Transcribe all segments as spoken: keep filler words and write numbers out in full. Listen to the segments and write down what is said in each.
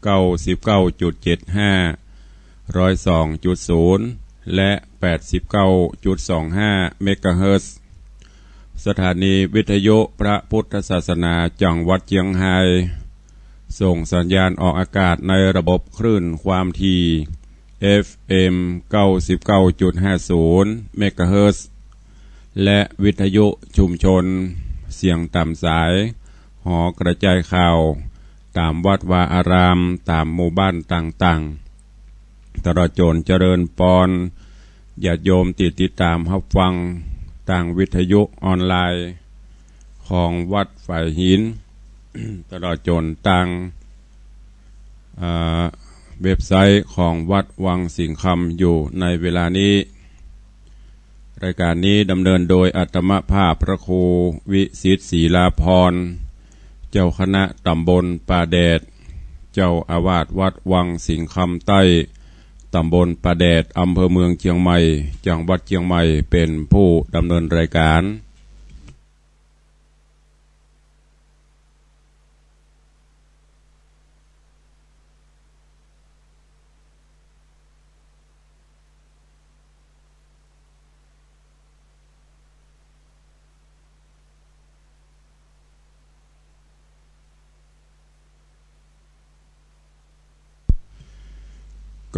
เก้าสิบเก้าจุดเจ็ดห้า ร้อยสองจุดศูนย์ และ แปดสิบเก้าจุดสองห้า เมกะเฮิรตซ์ สถานีวิทยุพระพุทธศาสนาจังหวัดเจียงฮาย ส่งสัญญาณออกอากาศในระบบคลื่นความถี่ เอฟเอ็ม เก้าสิบเก้าจุดห้าศูนย์ เมกะเฮิรตซ์ และวิทยุชุมชนเสียงต๋ามสาย หอกระจายข่าว ต๋ามวัดวาอาราม ต๋ามหมู่บ้านต่างๆ ตลอดจ๋นเจริญปอน ญาติโยมตี้ติดต๋ามฮับฟังตางวิทยุออนไลน์ของวัดฝายหิน ตลอดจ๋นตาง อ่า เว็บไซต์ของวัดวังสิงห์คำอยู่ในเวลานี้ รายการนี้ดำเนินโดยอาตมาภาพพระครูวิสิทธิ์ ศรีลาภรณ์ เจ้าคณะตำบลป่าแดด เจ้าอาวาสวัดวังสิงห์คำใต้ ตำบลป่าแดด อำเภอเมืองเจียงใหม่ จังหวัดเจียงใหม่ เป๋นผู้ดำเนินรายการ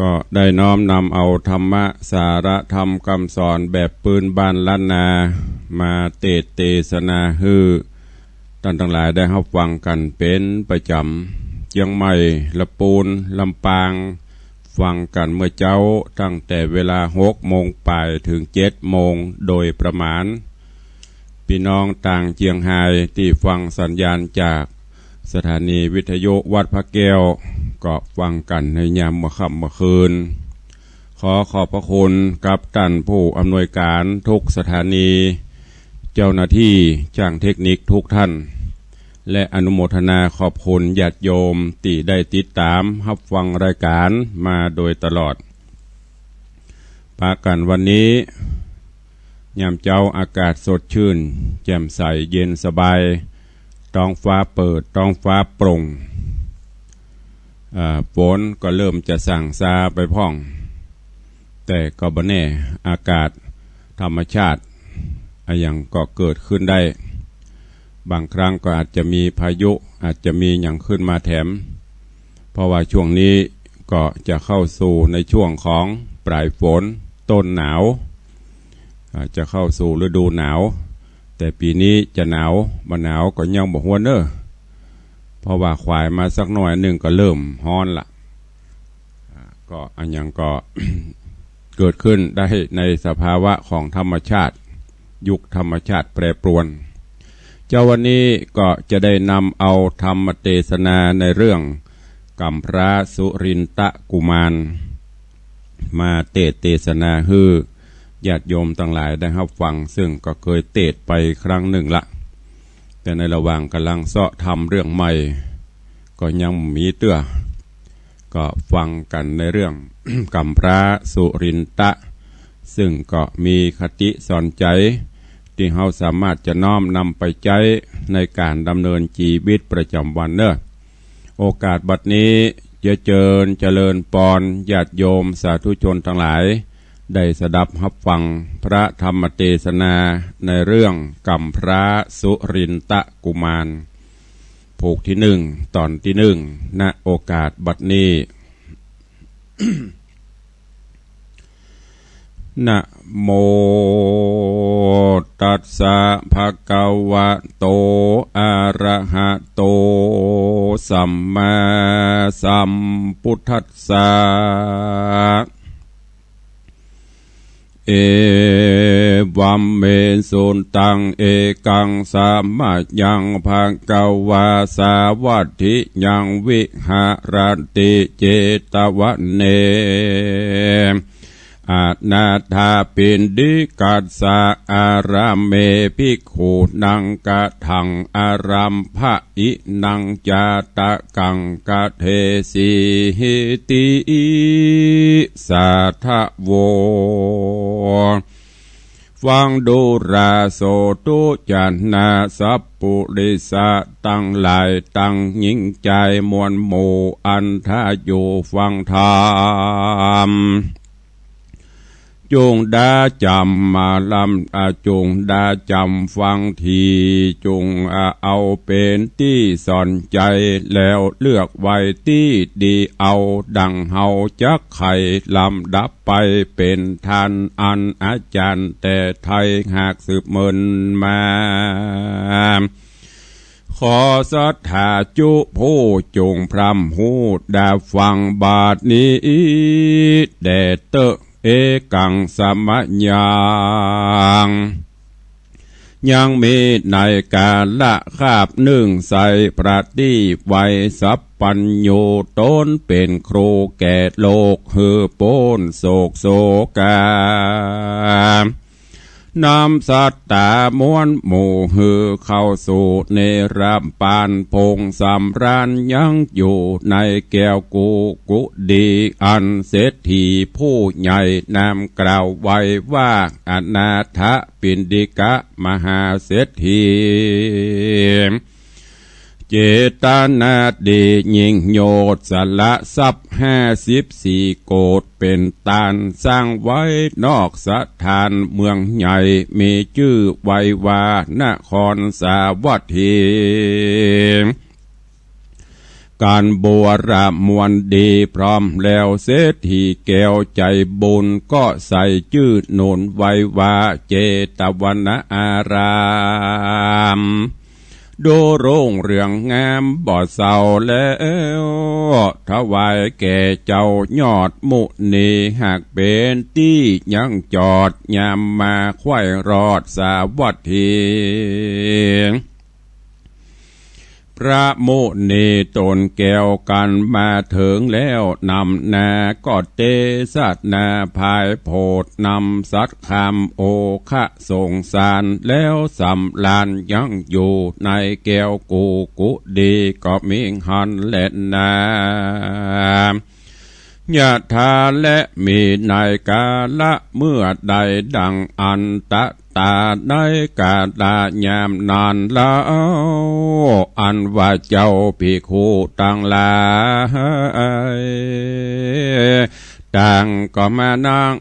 ก็ได้น้อมนำเอาธรรมะ สาระธรรมกำสอนแบบปื้นบ้านล้านนา มาเตสน์เตสนาหื้อต้านตังหลายได้ฮับฟังกั๋นเป๋นประจ๋ำ เจียงใหม่ ละปูน ลำปาง ฟังกั๋นเมื่อเจ๊าตั้งแต่เวลาหกโมงป๋ายเถิงเจ็ดโมงโดยประมาณ ปี้น้องตางเจียงฮายตี้ฟังสัญญาณจากสถานีวิทยุวัดพระแก้ว ก็ฟังกั๋นในยามเมื่อค่ำเมื่อคืน ขอขอบพระคุณกับต้านผู้อำนวยการทุกสถานี เจ้าหน้าตี้จ้างเทคนิคทุกท่าน และอนุโมทนาขอบคุณญาติโยมตี้ได้ติดต๋ามฮับฟังรายการมาโดยตลอด ปะกั๋นวันนี้ ยามเจ๊าอากาศสดชื่น แจ่มใส เย็นสบาย ต๊องฟ้าเปิด ต๊องฟ้าโปร่ง อ่า ฝนก็เริ่มจะส่างซาไปพ่อง แต่ก็บ่แน่ อากาศธรรมชาติอะหยังก็เกิดขึ้นได้ บางครั้งก็อาจจะมีพายุ อาจจะมีหยังขึ้นมาแถม เพราะว่าช่วงนี้ก็จะเข้าสู่ในช่วงของป๋ายฝน ต้นหนาว อ่า จะเข้าสู่ฤดูหนาว แต่ปี๋นี้จะหนาวบ่หนาวก็ยังบ่ฮู้เน่อ เพราะว่าขวายมาสักหน้อยนึ่งก็เริ่มฮ้อนละ อ่า ก็อะหยังก็ เกิดขึ้นได้ในสภาวะของธรรมชาติ ยุคธรรมชาติแปรปรวน เจ๊าวันนี้ก็จะได้นำเอาธรรมเตสนาในเรื่องก๋ำพร้าสุรินทกุมาร มาเตสน์เตสนาหื้อญาติโยมตังหลายได้ฮับฟัง ซึ่งก็เกยเตสน์ไปครั้งนึ่งละ แต่ในระหว่างก่ำลังเซาะธรรมเรื่องใหม่ ก็ยังบ่มีเตื้อ ก็ฟังกั๋นในเรื่อง ก๋ำพร้าสุรินท ซึ่งก็มีคติสอนใจ๋ ตี้เฮาสามารถจะน้อมนำไปใจ๊ในก๋านดำเนินจีวิตประจ๋ำวันเน่อ โอกาสบัดนี้จะเจิญเจริญปอนญาติโยมสาธุชนตังหลาย ได้สดับฮับฟังพระธรรมเตสนาในเรื่องก๋ำพร้าสุรินทกุมาร ผูกตี้นึ่ง ต๋อนตี้นึ่ง ณ โอกาสบัดนี้ นะโมตัสสะ ภะคะวะโต อะระหะโต สัมมาสัมพุทธัสสะ เอวัมเม สุตัง เอกัง สะมะยัง ภะคะวา สาวัตถิยัง วิหะระติ เจตวะเน อะนาถาปิณฑิกัสสะ อารามเม ภิกขุนัง กะถัง อารัมภะ อินัง จาตะกัง กะเทสีหิติ สาธะโว ฟังดูราโสธุจนะ สัพปุริสะตังหลาย ตังญิงจายมวลหมู่ อันถ้าอยู่ฟังธรรม จุ่งดาจ๋ำมาลำ อ่า จุ่งดาจ๋ำฟังที จุ่ง อ่า เอาเป๋นตี้สอนใจ๋ แล้วเลือกไว้ตี้ดีเอา ดั่งเฮาจักไขลำดับไป เป๋นทานอันอาจ๋ารย์แต่ไทยหากสืบเมินมา ขอศรัทธาจุผู้จุ่งพร่ำฮู้ดาฟังบาดนี้แด่เต๊อะ เอกัง สมยัง ยังมีในกาละคาบหนึ่ง ใส่ประตี้ไว้สัพพัญญู ต๋นเป๋นครูแก่โลก หื้อป๊นโศกโศกา นำสัตตามวลหมู่ หื้อเข้าสู่เนรปาน ผงสำราญยังอยู่ในแก้วกุกุดี อันเศรษฐีผู้ใหญ่นามกล่าวไว้ว่า อนาถปิณฑิกะมหาเศรษฐี เจตนาดียิ่งโยชน์ สละทรัพย์ห้าสิบสี่โกฏ เป๋นตานสร้างไว้นอกสถานเมืองใหญ่ มีจื้อไว้ว่านครสาวัตถี กันบัวระมวลดีพร้อมแล้ว เศรษฐีแก้วใจ๋บุญก็ใส่จื้อหนุนไว้ว่า เจตวนาราม ดูรุ่งเรืองงามบ่เศร้าแล้ว ถวายแก่เจ้ายอดมุนี หากเป๋นตี้ยังจอด ยามมาใคว่รอดสาวัตถี พระมุนีตนแก้วกันมาเถิงแล้ว นำหน้าก็เตสนาพายโผด นำสัตย์คำโอคะสงสาร แล้วสำราญยังอยู่ในแก้วกุกุดี ก็มีหั้นแลนา ยะถา และมีในกาละเมื่อใด ดังอันตะ ตาในกาละยามนั้นแล้ว อันว่าเจ้าภิกขุตังหลาย ต่างก็มานั่ง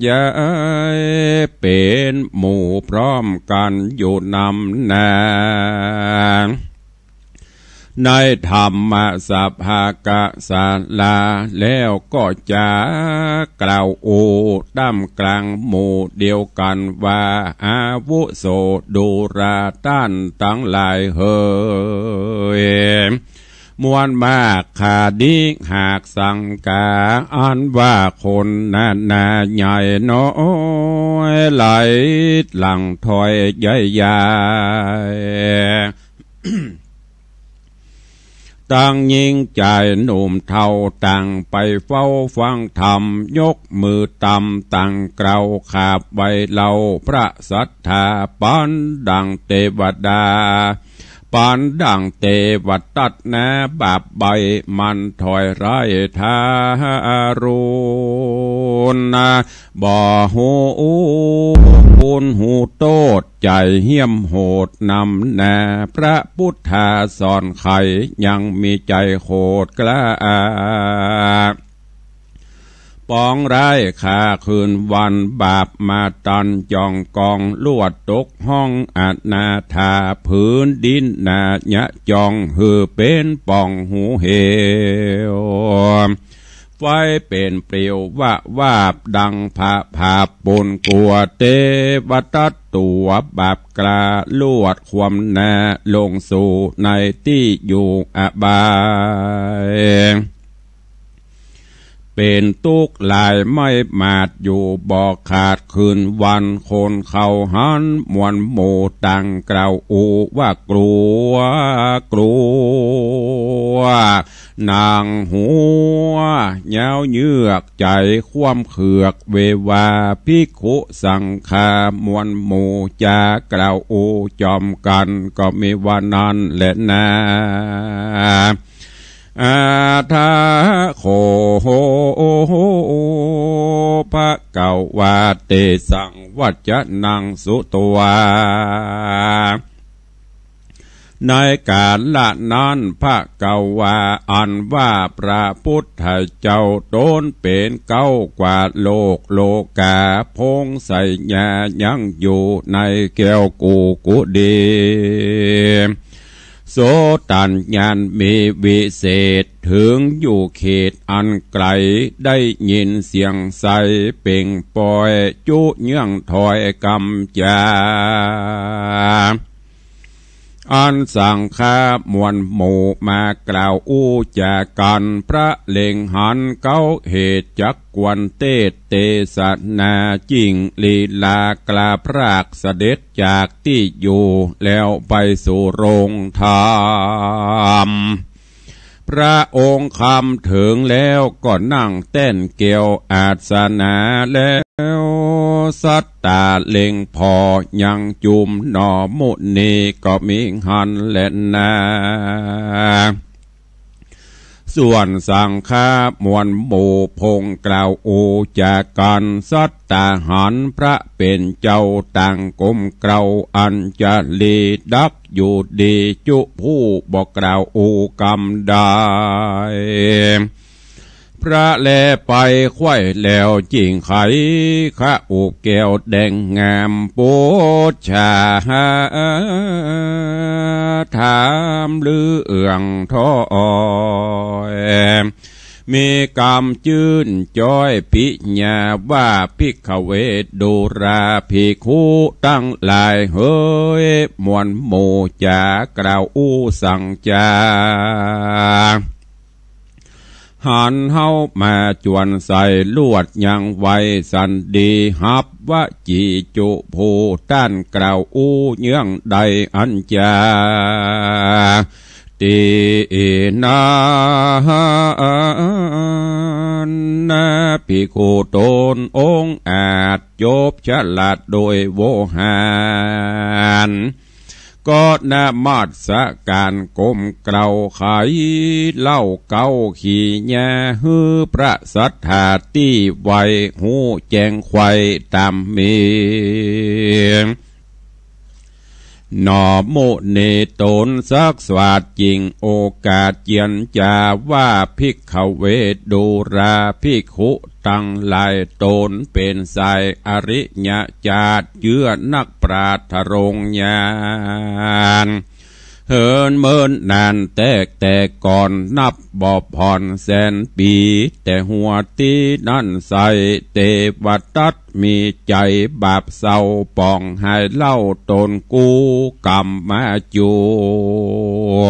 ใหญ่เป๋นหมู่พร้อมกั๋นอยู่นำนา ในธรรมสภากศาลา แล้วก็จะกล่าวอู้ต้ามกลางหมู่เดียวกั๋นว่า อาวุโสดูราต้านตังหลายเหย มวลมากข้านี้หากสังกา อันว่าคนนานาใหญ่น้อย ไหลหลั่งถอยใหญ่ใหญ่ ตังญิงจายหนุ่มเฒ่าต่างไปเฝ้าฟังธรรม ยกมือตำตังกล่าวขาบไหว้เล่าพระสัตถา ปานดั่งเตวดา ปานดั่งเตวตัตนา บาปใบมันถอยร้ายทารุณ บ่ฮู้คุณฮู้โต้ษ ใจ๋เหี้ยมโหดนำหน้า พระพุทธาสอนไขยังมีใจ๋โหดกล้า ปองร้ายข้าคืนวัน บาปมาตันจ่องกอง ลวดตกห้องอนาถา ผืนดินนาญะจ่อง หื้อเป๋นป่องหูเหว ไฟเป๋นปลิววะวาบดังผะผาบ ปูนกั๋วเตวตัตตั๋ว บาปกล้าลวดความหน้า ลงสู่ในตี้อยู่อบาย เป๋นตุ๊กข์หลายไม่หมาดอยู่บ่ขาด คืนวันคนเขาหันมวลหมู่ต่างกล่าวอู้ว่ากลัว กลัว หนังหัวยาวเยือกใจ๋คว่ำเขือก เววาภิกขุสังฆามวลหมู่จะกล่าวอู้จ่อมกั๋น ก็มีว่านั้นแลนา อะถะโข ภะคะวา เตสัง วัจจะนัง สุตวา ในกาละนั้น ภะคะวา อันว่าพระปุทธเจ้าต๋นเป๋นเก๊ากว่าโลก โลกา พงไสยายังอยู่ในแก้วกุกุดี โสตญาณมีวิเศษ เถิงอยู่เขตอันไก๋ ได้ยินเสียงไซเป่งปอย จุเยื่องถอยกำจา อันสังฆะมวลหมู่มากล่าวอู้จ๋ากั๋น พระเล็งหันเก๊าเหตุจักควรเตสน์เตสนา จิ่งลีลากล้าพรากเสด็จจากตี้อยู่ แล้วไปสู่โฮงธรรม พระองค์คำเถิงแล้วก็นั่งแต้นแก้วอาสนะแล้ว สัตตาเล็งผ่อยังจุมหนอ มุนีก็มีหั้นแลนา ส่วนสังฆะมวลหมู่พงกล่าวอู้จ๋ากั๋น สัตตาหันพระเป๋นเจ้าต่างก้มเกล้าอัญชลี ดักอยู่ดีจุผู้บ่กล่าวอู้กำใด พระแลไปไขว้แล้วจิ่งไข คะอุแก้วแดงงาม ปุจฉาถามเรื่องถ้อย มีกำจื้นจ้อยปิญญาว่า ภิกขเวสดูราภิกขุตังหลายเหย มวลหมู่จ๋ากล่าวอู้สังจา หันเฮามาจวนใส่ลวดยังไวสันดี ฮับวจีจุผู้ต้านกล่าวอู้เยื่องใดอันจา ตี้นั้นนา ภิกขุต๋นองอาจจบฉลาดโดยโวหาร ก็นมัสก๋านก้มเกล้าไขเล่าเก๊าขีญา หื้อพระสัตถาตี้ไวฮู้แจ้งไขว้ต๋ามมี หนอ มุนีต๋นสักสวาดจิ่งโอกาสเจียรจาว่า ภิกขเวสดูราภิกขุตังหลายต๋นเป๋นสายอริยจาติ เจื้อนักปราชญ์ทรงญาณ เหินเมินนานแต๊แต่ก่อน นับบ่ผ่อนแสนปี๋ แต่หัวตี้นั้นใส่ เตวทัตมีใจ๋บาปเศร้า ป่องหายเล่าต๋นกู้กรรมมาจั่ว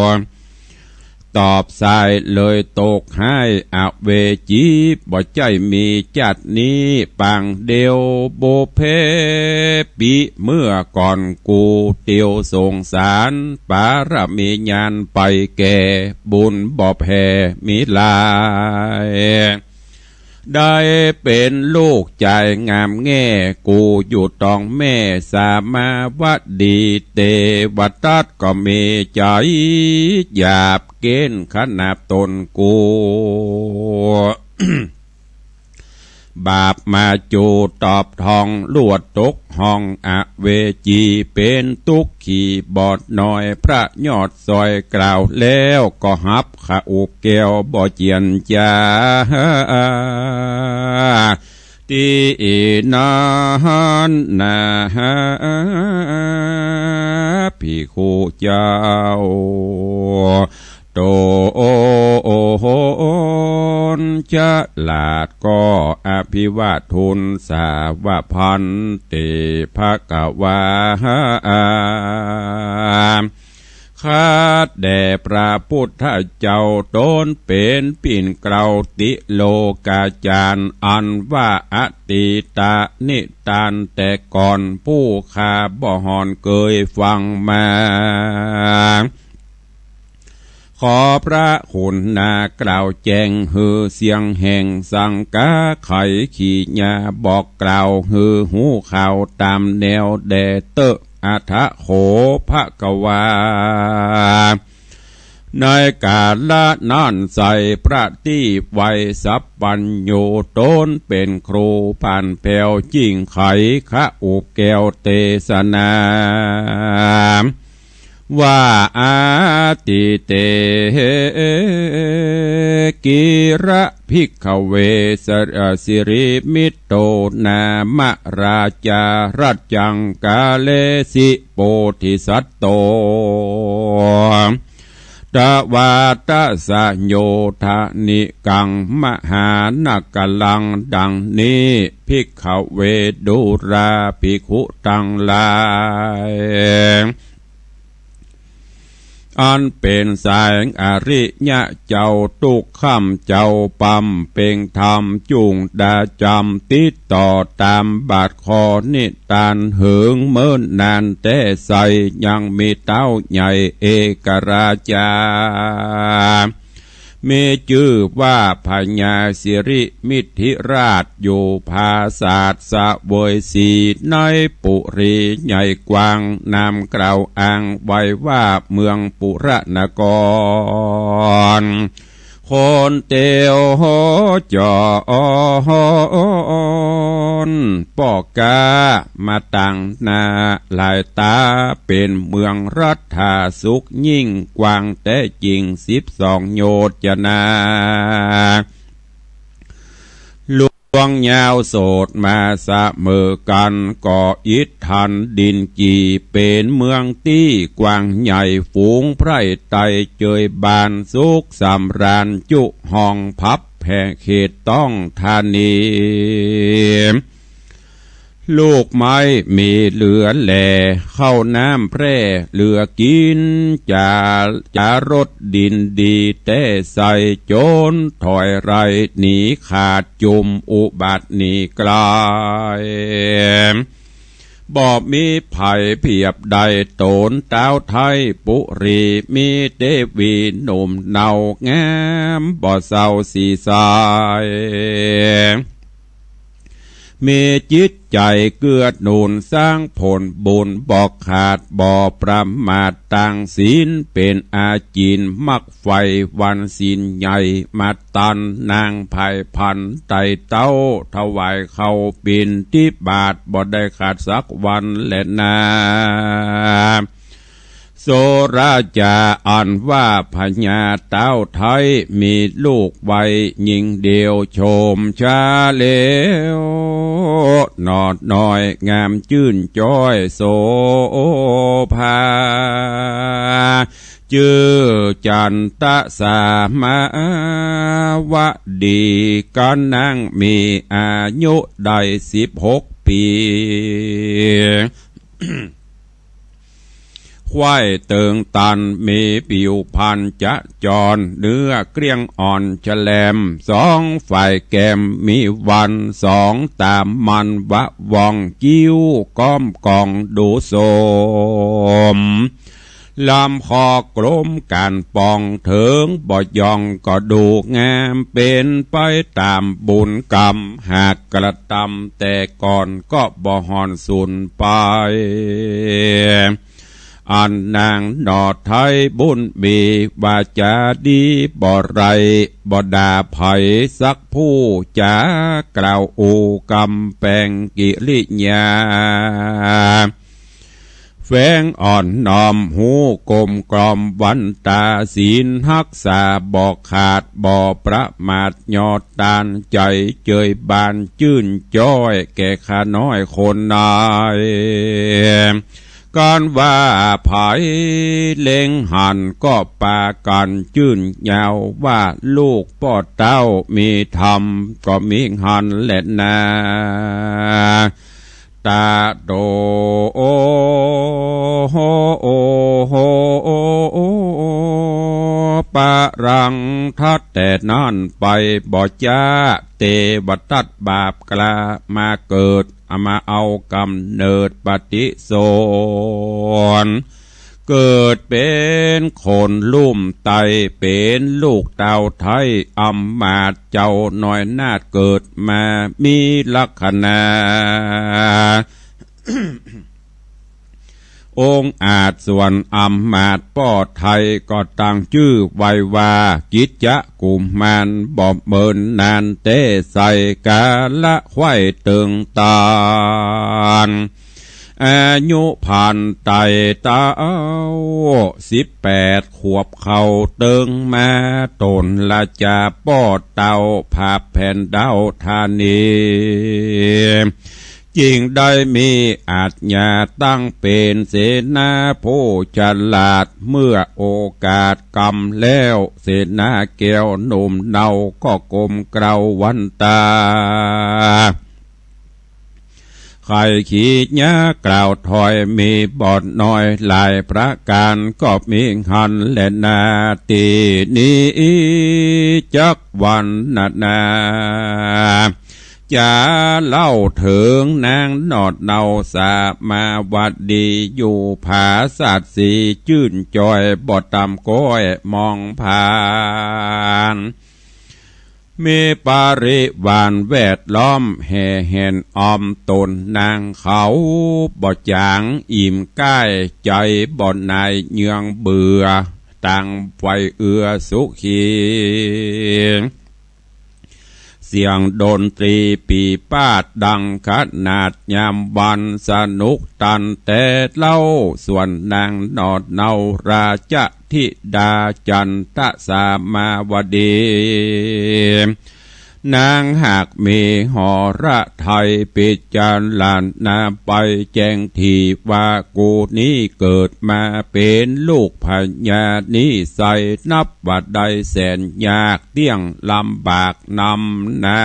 ตอบสายเลยตกฮ้ายอเวจี บ่ใจ้มีจาตินี้ปางเดียว บุพเพปิเมื่อก่อนกู้ เตียวสงสาร ปารมีญาณไปแก่ บุญบ่แผ่มีหลาย ได้เป๋นลูกจายงามแง่ กู้อยู่ตองแม่สามาวดี เตวทัตก็มีใจ๋หยาบเก๊นขนาบต๋นกู้ บาปมาจั่วตอบทอง ลวดตกห้องอเวจี เป๋นตุ๊กข์ขี้บอดน้อย พระยอดซอยกล่าวแล้ว ก็ฮับคะอุแก้วบ่เจียรจา ตี้นั้นนา ภิกขุเจ้าต๋นฉลาดก็อภิวาททูลสาว่า ภันเต ภะคะวา ข้าแต่พระปุทธเจ้า ต๋นเป๋นปิ่นเกล้าติโลกาจารย์ อันว่าอตีตนิทานแต่ก่อน ผู้ข้าบ่ห่อนเกยฟังมา ขอพระคุณนากล่าวแจ้งหื้อเสี้ยงแห่งสังกาไขขีญาบอกกล่าวหื้อฮู้ข่าวต๋ามแนวแด่เต๊อะ อะถะโข ภะคะวา ในกาละนั้นไส้ประทีปไว้สัพพัญญู ต๋นเป๋นครูผ่านแผ้ว ยิ่งไขคอุแก้วเตสนา ว่า อาทิเต กิระ ภิกขเว สะ สิริมิตโต นามะ ราจา รัจจังกาเลสิ โพธิสัตโต ตวาตะสะโยทะนิกัง มหานกลัง ดังนี้ ภิกขเว ดูราภิกขุตังหลาย อันเป๋นสายอริยะเจ้า ตุ๊กค่ำเจ้าบำเพ็งธรรม จุ่งดาจ๋ำ ติดต่อต๋ามบาทข้อนิทาน เหิงเมินนานแต๊ไส้ ยังมีเต๊าใหญ่เอกราชา มีจื้อว่าพญาสิริมิถิราช อยู่ผาสาทเสวยสี ในปุรีใหญ่กว้าง นามกล่าวอ้างไว้ว่าเมืองปุระนคร คนเตียวจร ป้อก๊ามาตั้งหน้าหลายต๋า เป๋นเมืองรัตถาสุขยิ่งกว้างแต๊จริง สิบสองโยชนา หลวงยาวโสดมาเสมอกั๋น ก็อิทธันดินจี เป๋นเมืองตี้กว้างใหญ่ ฝูงไพร่ไตเจยบาน สุขสำราญจุห้อง พับแผ่เขตต้องธานี ลูกไม้มีเหลือแล ข้าวน้ำแพร่เหลือกิ๋น จา จารสดินดีแต๊ไส้ โจรถอยไล่หนีขาด จุมอุบัติหนีไกล บ่มีภัยเผียบใด ต๋นเต้าไทยปุรี มีเตวีหนุ่มเนา งามบ่เศร้าสีสาย มีจิตใจ๋เกื้อหนุน สร้างผลบุญบ่ขาด บ่ประมาท ตั้งศีลเป๋นอาจิน มักใฝ่วันศีลใหญ่ มาตันนางไพร่พัน ไต่เต้าถวายข้าวบิณฑบาต บ่ได้ขาดสักวันแลนา โสราจาอันว่าพญาเต้าไทย มีลูกไว้ญิงเดียว โฉมชาเหลว หนอดน้อยงามจื้นจ้อยโสภา จื้อจันตะสามาวดี ก็นางมีอายุได้สิบหกปี๋ ไขว่เติงตัน มีผิวพรรณจะจร เนื้อเกลี้ยงอ่อนแฉลม สองฝ่ายแก้มมีวัน สองต๋ามันวะว่อง คิ้วก้อมกองดูสม ลำคอกลมก๋านป่อง เถิงบ่หย่องก็ดูงาม เป๋นไปต๋ามบุญกรรม หากกระตำแต่ก่อน ก็บ่ห่อนสูญไป อันนางหน่อไทยบุญมี วาจาดีบ่ไร้ บ่ด่าใผสักผู้ จากล่าวอู้กำแปงกิริยา แฝงอ่อนน้อม ฮู้กลมกล่อมวันตา ศีลฮักษาบ่ขาด บ่ประมาท ยอดตาน ใจ๋เจยบาน จื้นจ้อยแก่ข้าน้อยคนนาย กันว่าใผเล็งหัน ก็ปากั๋นจื้นยาว ว่าลูกป้อเต้ามีธรรม ก็มีหันแลนา ตะโต โอโห โอโห ปะรัง ทัดแต่นั้นไปบ่จ๊า เตวทัตบาปกล้า มาเกิด เอามาเอาก๋ำเนิดปฏิสน เกิดเป๋นคนลุ่มไต้ เป๋นลูกเต้าไทยอำมาตย์ เจ้าน้อยนาถเกิดมามีลักษณะ องอาจย์ส่วนอำมาตย์ป้อไทยก็ตั้งจื้อไว้ว่า กิจจกุมาร บ่เมินนานแต๊ไส้ กาละไขว้เติงตาน อายุผ่านไต่เต้า สิบแปดขวบเข้าเติงมา ต๋นราจาป้อเต้า ผาบแผ่นดาวธานี จึงได้มีอาชญาตั้งเป๋นเสนาผู้ฉลาด เมื่อโอกาสกำแล้ว เสนาแก้วหนุ่มเนาก็ก้มเกล้าวันตา ใค่ขีหญ้ากล่าวถ้อยมีบ่น้อยหลายประก๋าน ก็มีหั้นแลนา ตี้นี้จักวรรณนา จะเล่าเถิงนางหนอดเนาสามาวดี อยู่ผาสาทสีจื้นจอยบ่ต่ำก้อยมองผ่าน มีปริวารแวดล้อมแห่แหนออมต๋น นางเขาบ่จ๋างอิ่มก้าย ใจ๋บ่หน่ายเยืองเบื่อ ต่างใฝ่เอือสุขี เสียงดนตรีปี่ป๊าดดังขนาดยามวัน สนุกตันแต่เล้า ส่วนนางหนอดเนาราชธิดาจันทสามาวดี นางหากมีหรไทยพิจารณาไปแจ้งทีว่า กูนี้เกิดมาเป๋นลูกพญา นิสัยนับว่าได้แสนยาก เตี้ยงลำบากนำนา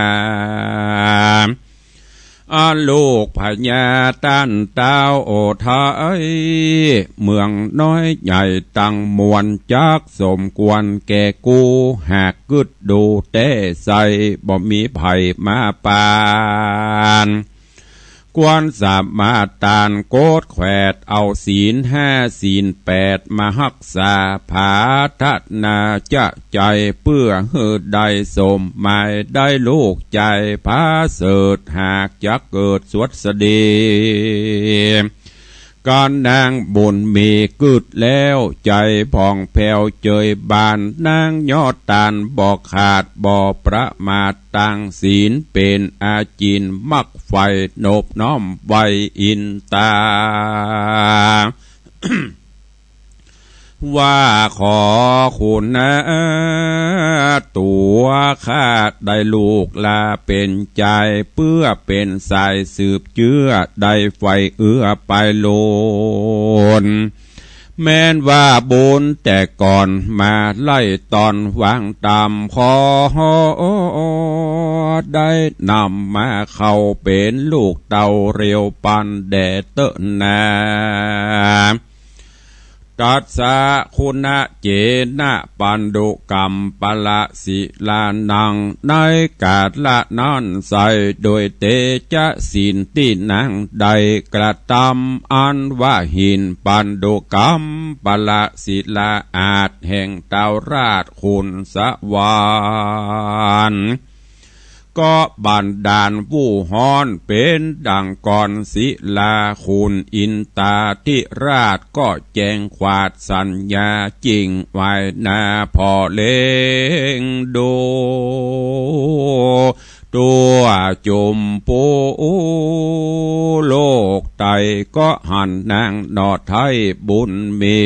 อาลูกพญาต้านเต้าโอไทย เมืองน้อยใหญ่ตังมวล จักสมควรแก่กู หากกึ๊ดดูแต๊ไส้ บ่มีใผมาปาน ควรสมาทานโกษแขวด เอาศีลห้าศีลแปดมาฮักษา ผาถนาจะใจ๋ เปื้อหื้อได้สมหมาย ได้ลูกใจ๋ผาเสริฐ หากจะเกิดสวัสดี ก๋านนางบุญมีกึ๊ดแล้ว ใจ๋ผ่องแผ้วเจยบาน นางยอดตานบ่ขาดบ่ประมาท ตั้งศีลเป๋นอาจิน มักใฝ่นบน้อมไหว้อินตา ว่าขอคุณนะ ตั๋วข้าได้ลูกลาเป๋นใจ๋ เปื้อเป๋นสายสืบเจื้อ ได้ใฝ่เอื้อไปลุน แม้นว่าบุญแต่ก่อนมาไล่ตอนวางต๋าม ขอได้นำมาเข้าเป๋นลูกเต้าเร็วปันแด่เต๊อะนา ตัสสะคุณะเจนะปันดุกัมปะละศิลานัง ในกาละนั้นไส้ โดยเตจะศีลตี้นางได้กระตำ อันว่าหินปันดุกัมปะละศิลาอาจแห่งเต้าราชขุนสวรรค์ ก็บันดาลวู้ฮ้อนเป๋นดังก่อน ศิลาขุนอินตาธิราช ก็แจ้งขวาดสัญญา จิ่งไหว้หน้าผ่อเล็งดู ตั๋วจุมปูโลกไต้ ก็หันนางหนอไทยบุญมี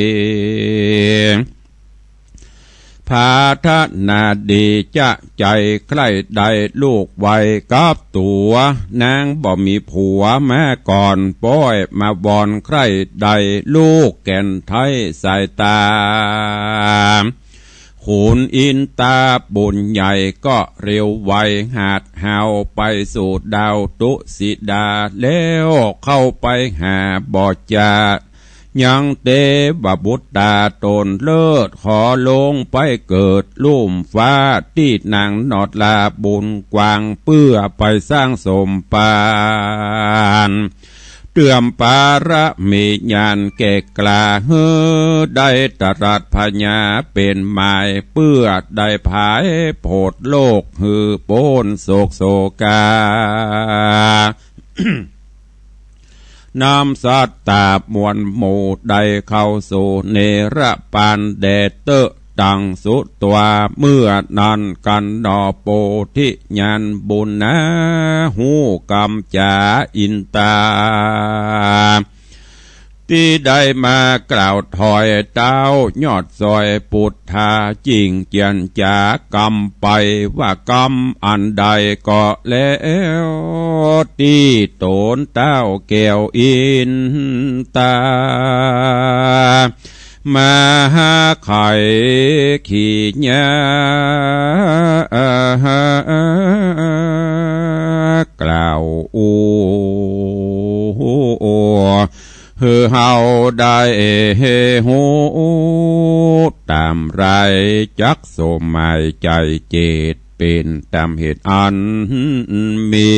ผาถนาดีจะใจ๋ใคร่ได้ลูกไว้กับตั๋ว นางบ่มีผัวมาก่อน ป้อยมาวอนใคร่ได้ลูกแก่นไทยสายต๋า ขุนอินตาบุญใหญ่ก็เร็วไว หาดหาวไปสู่ดาวตุสิดา แล้วเข้าไปหาบ่จา ยังเตวบุตตาต๋นเลิศ ขอลงไปเกิดลุ่มฟ้า ตี้นางหนอดลาบุญกว้าง เปื้อไปสร้างสมภาร เติมปารมีญาณแก่กล้า หื้อได้ตรัสพญาเป๋นหมาย เปื้อได้ผายโผดโลก หื้อป๊นโศกโศกา นำสัตตามวลหมู่ได้เข้าสู่เนรปานแดเต๊อะ ตังสุตวา เมื่อนั้นกันหนอ โปธิญาณบุญนา ฮู้กำจ๋าอินตา ตี้ได้มากล่าวถอยเต้ายอดซอยปุทธา จิ่งเจียรจ๋ากำไป ว่ากำอันใดก็แล้ว ตี้ต๋นเต้าแก้วอินตา มาหาไขขี้ยากล่าวอู้ หื้อเฮาได้ฮู้ ต๋ามรายจักสมัยใจ๋เจต เป๋นต๋ามเหตุอันมี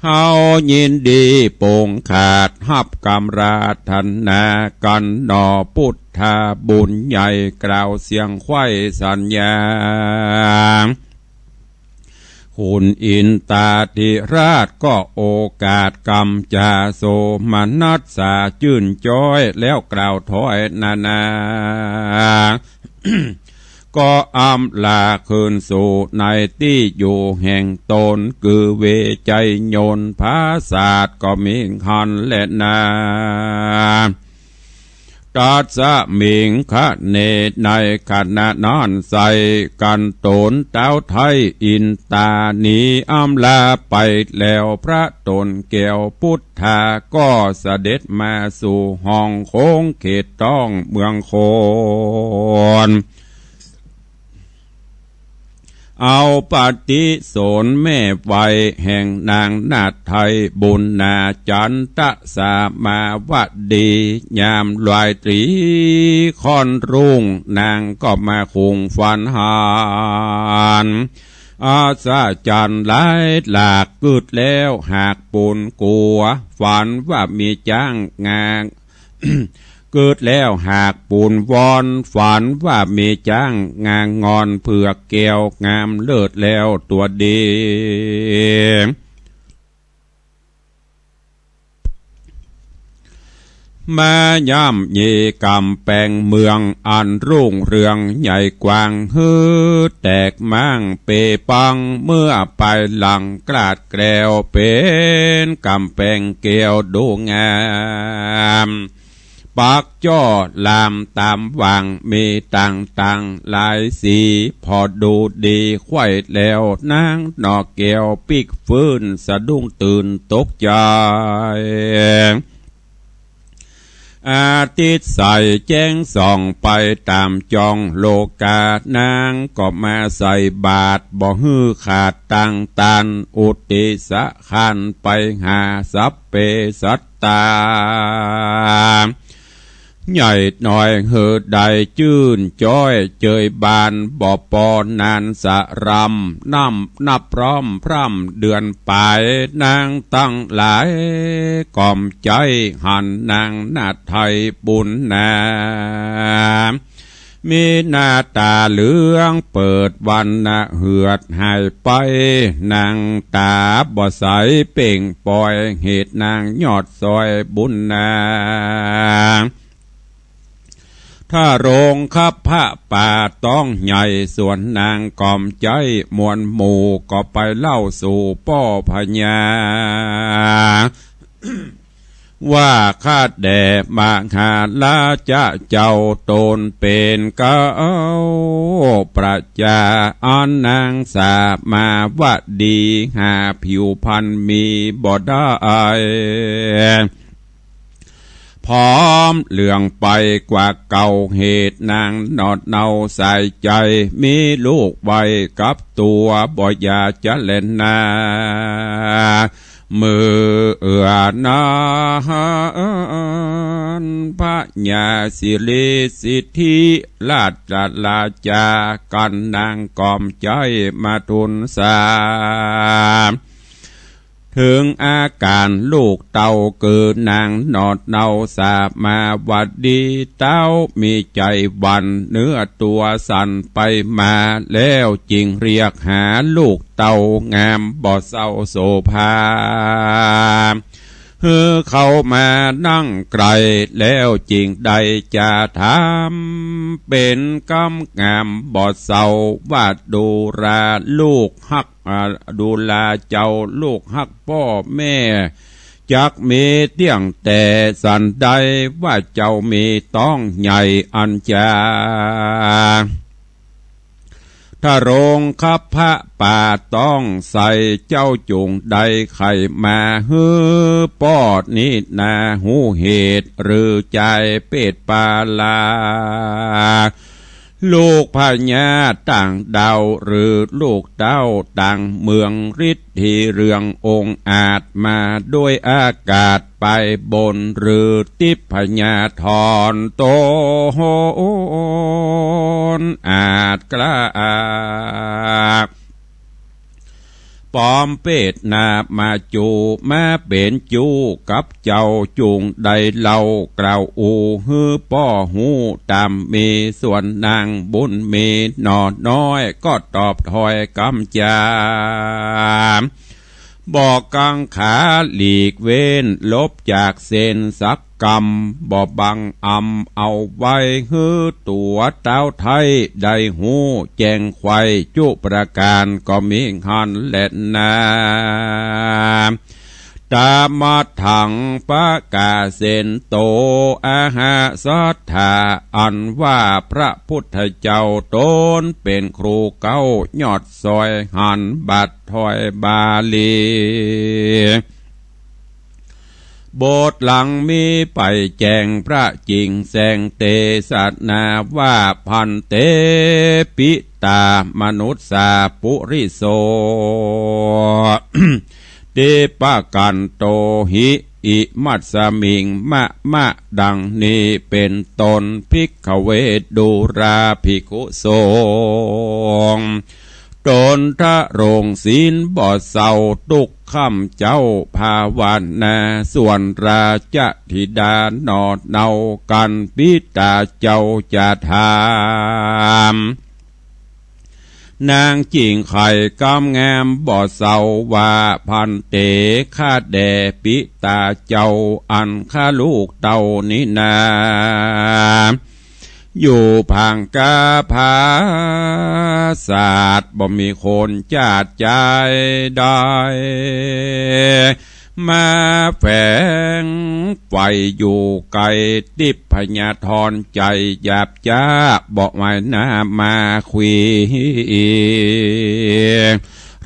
เฮายินดีปงขาดฮับกำราธนา กั๋นหนอ ปุทธาบุญใหญ่ กล่าวเสียงไขว้สัญญา ขุนอินตาธิราชก็โอกาสกำจ๋า โสมนัสสาจื้นจ๊อย แล้วกล่าวถอยนานา ก็อำลาคืนสู่ในตี้อยู่แห่งต๋น คือเวชยัยยนต์ผาสาทก็มิงหันแลนา ตัสมิงคะเน ในขณะนั้นใส่ กั๋นต๋นเต้าไท้อินตาหนีอำลาไปแล้ว พระต๋นแก้วปุทธาก็เสด็จมาสู่ห้องโค้งเขตต้องเมืองโคน เอาปฏิสนแม่ไว้แห่งนางนาฏไทยบุญนาจันตะสามาวดี ยามลอยตรีค่อนรุ่ง นางก็มาคุงฝันหัน อัศจรรย์หลายหลาก กึ๊ดแล้วหากปูนกั๋ว ฝันว่ามีจ๊างงาง กึ๊ดแล้วหากปูนวอน ฝันว่ามีจ๊างงางงอน เผือกแก้วงามเลิศแล้วตั๋วดี มาย่ำยีก๋ำแปงเมืองอันรุ่งเรืองใหญ่กว้าง หื้อแตกม้างเปปัง เมื่อปายหลังกลาดแกล้ว เป๋นก๋ำแปงแก้วดูงาม ปักจ้อลามต๋ามหว่าง มีต่างๆ หลายสี ผ่อดูดีไขว้แล้ว นางหน่อแก้วปิ๊กฟื้น สะดุ้งตื่นตกใจ๋ อาทิตย์ใสแจ้งส่องไปต๋ามจ้องโลกา นางก็มาใส่บาตร บ่หื้อขาดตางตาน อุทิศคานไปหาสัพเพสัตตา ใหญ่น้อยหื้อได้จื้นจ๊อยเจยบาน บ่ปอนานสะรำ นับนับพร่อมพร่ำเดือนปาย นางตังหลายก๋อมใจ๋หันนางนาฏไทยบุญนา มีหน้าต๋าเหลืองเปิดวรรณะเหือดหายไป นางต๋าบ่ใสเป่งปอย เหตุนางยอดซอยบุญนา ถ้าโรงคัพพระป่าต้องใหญ่ ส่วนนางก๋อมใจ๋มวลหมู่ ก็ไปเล่าสู่ป้อพญา ว่าข้าแด่มหาราชะเจ้า ต๋นเป๋นเก๊าประจา อันนางสามาวดี หาผิวพรรณมีบ่ได้ ผอมเหลืองไปกว่าเก่า เหตุนางหนอดเนาสายใจ๋ มีลูกไว้กับตั๋วบ่อยากจะแลนา เมื่อนั้นพญาสิริสิทธิราชราชา กั๋นนางก๋อมใจ๋มาทูลสา เถิงอาก๋านลูกเต้า คือนางหนอดเนาสามาวดี เต้ามีใจ๋หวั่น เนื้อตั๋วสั่นไปมา แล้วจึงเรียกหาลูกเต้างามบ่เศร้าโสภา หื้อเข้ามานั่งใกล้ แล้วจึงได้จะถาม เป๋นกำงามบ่เศร้า ว่าดูราลูกฮัก อ่า ดูราเจ้าลูกฮักป้อแม่ จักมีเตี้ยงแต่สันใด ว่าเจ้ามีต๊องใหญ่อันจา ทะโลงคับพระป่าต๊องใส เจ้าจุ่งได้ใค่มาหื้อป้อนี้นา ฮู้เหตุหรือจายเปตปาลา ลูกพญาต่างดาวหรือลูกเต้าต่างเมือง ฤทธีเรืององอาจมาด้วยอากาศ ไปบนหรือทิพยธร โตนอาจกล้า ปลอมเปตนามาจู มาเป๋นจู้กับเจ้า จุ่งได้เล่ากล่าวอู้ หื้อป้อฮู้ต๋ามมี ส่วนนางบุญมีหน่อน้อย ก็ตอบถ้อยกำจา บ่กังขาหลีกเว้น ลบจากเส้นสักกำ บ่บังอำเอาไว้ หื้อตั๋วเต้าไท้ได้ฮู้แจ้งไขว่ จุประก๋านก็มีหั้นแลนา ตามะถังปะกาเสนโต อหสัตถา อันว่าพระพุทธเจ้าต๋นเป๋นครูเก๊ายอดซอย หันบัดถ้อยบาลี บทหลังมีไปแจ้งพระจิ่งแสงเตสนาว่า ภันเต ปิตามนุสสาปุริโส ทิปกันโตหิ อิมัสสมิงมะมะ ดังนี้เป๋นต้น ภิกขเว ดูราภิกขุสงฆ์ ต๋นทะโลงศีลบ่เศร้า ตุ๊กค่ำเจ๊าภาวนา ส่วนราชธิดาหน่อเนา กั๋นปิตาเจ้าจะถาม นางจิ่งไข่กำงามบ่เศร้าว่า ภันเต ข้าแด่ปิตาเจ้า อันข้าลูกเต้านี้นา อยู่ผางกาผาสาท บ่มีคนจาดจายได้ มาแฝงใฝ่อยู่ไกล ทิพยธรใจ๋หยาบจ๊า บ่หมายหน้ามาคุย